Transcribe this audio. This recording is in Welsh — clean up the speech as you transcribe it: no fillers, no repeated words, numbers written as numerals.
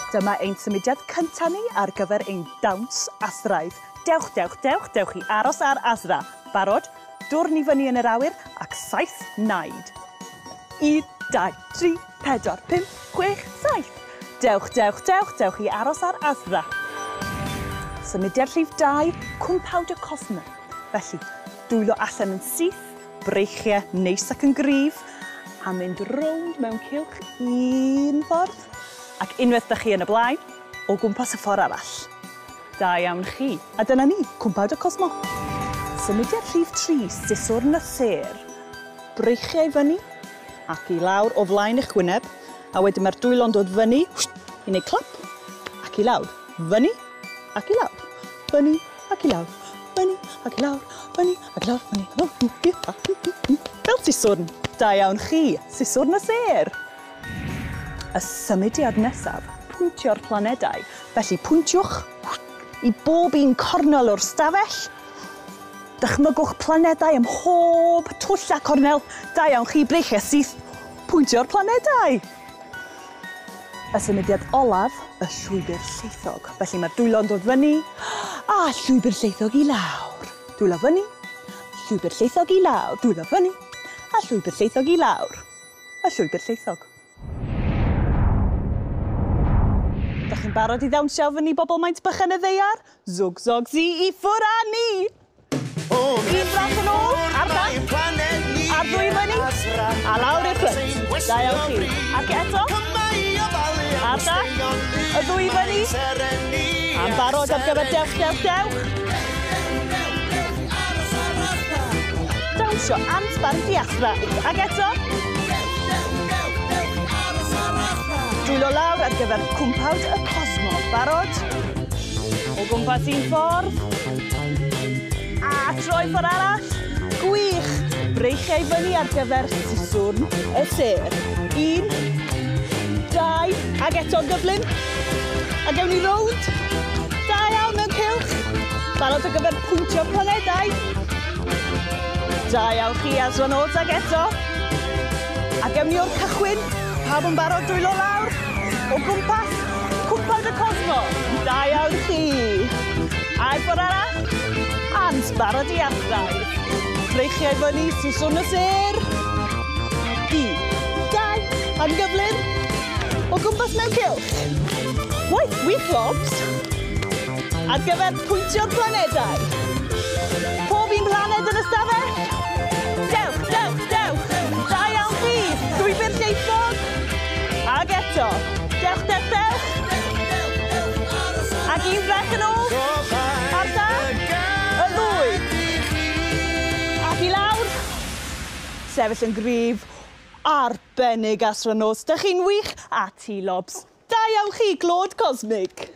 Dyma ein symudiad cyntaf ni ar gyfer ein dawns Asraidd. Dewch, dewch, dewch, dewch i aros ar Asra. Barod? Dwrn i fyny yn yr awyr ac 7 naid. 1, 2, 3, 4, 5, 6, 7. Dewch, dewch, dewch, dewch i aros ar Asra. Symudiad rhif 2, cwmpawd y cosmo. Felly, dwylo allan yn syth, breichiau neis ac yn gryf, a mynd rownd mewn cylch un ffordd, ac unwaith dych chi yn y blaen, o gwmpas y ffordd arall. Da iawn chi. A dyna ni, cwmpawd y cosmo. Symudiad rhif 3, siswrn y sêr. Breichiau fyny ac i lawr o flaen eich gwyneb, a wedyn mae'r dwylo'n dod fyny i wneud clap, ac i lawr, fyny ac i lawr, fyny ac i lawr, fyny ac i lawr, fyny ac i lawr, fyny, lawr, fel siswrn. Da iawn chi, siswrn y sêr. Y symudiad nesaf, pwyntio'r planedau. Felly pwyntiwch i bob un cornel o'r stafell. Dychmygwch planedau ym mhob twll a cornel. Da iawn chi, breichiau syth, pwyntio'r planedau. Y symudiad olaf, y llwybr llaethog. Felly mae'r dwylo'n dod fyny, a llwybr llaethog i lawr. Dwylo fyny, llwybr llaethog i lawr. Dwylo fyny, a llwybr llaethog i lawr. Y llwybr llaethog. Dach chi'n barod i ddawnsio fyny bobl maint bychan y ddaear? Zog zog zi i ffwr â ni! Un braich yn ôl, ar dan, a'r ddwy fyny, a lawr i'r ffrynt. Da iawn chi. Ac eto, ar dan, y ddwy fyny, a'n barod ar gyfer dewch, dewch, dewch. Dawnsio ansbarn diathra. Ac eto. Dwylo lawr ar gyfer cwmpawd y cosmo. Barod? O gwmpas un ffordd. A troi ffordd arall. Gwych! Breichiau fyny ar gyfer siswrn y sêr. 1, 2, ac eto'n gyflym. A gewn ni rownd. Da iawn mewn cylch. Barod ar gyfer pwyntio planedau. Da iawn chi, astronauts, ac eto. A gewn ni o'r cychwyn. Pawb yn barod, dwylo lawr. O gwmpas, cwmpawd y cosmo. Da iawn chi. A'r ffordd arall. A'n barod i addair. Breichiau fyny, siswrn y sêr. 1, 2, am gyflym. O gwmpas mewn cylch. Waith wych, Lobs. Ar gyfer pwyntio'r planedau. Pob un planed yn y stafell. Dewch, dewch, dewch. Da iawn chi. Llwybr llaethog. Ag eto. Dewch, dewch, dewch. Ac un frech yn ôl. Ar dan. Y ddwy. Ac i lawr. Sefyll yn gryf. Arbennig, astronauts. Dych chi'n wych. A ti, Lobs. Da iawn chi, glod cosmig.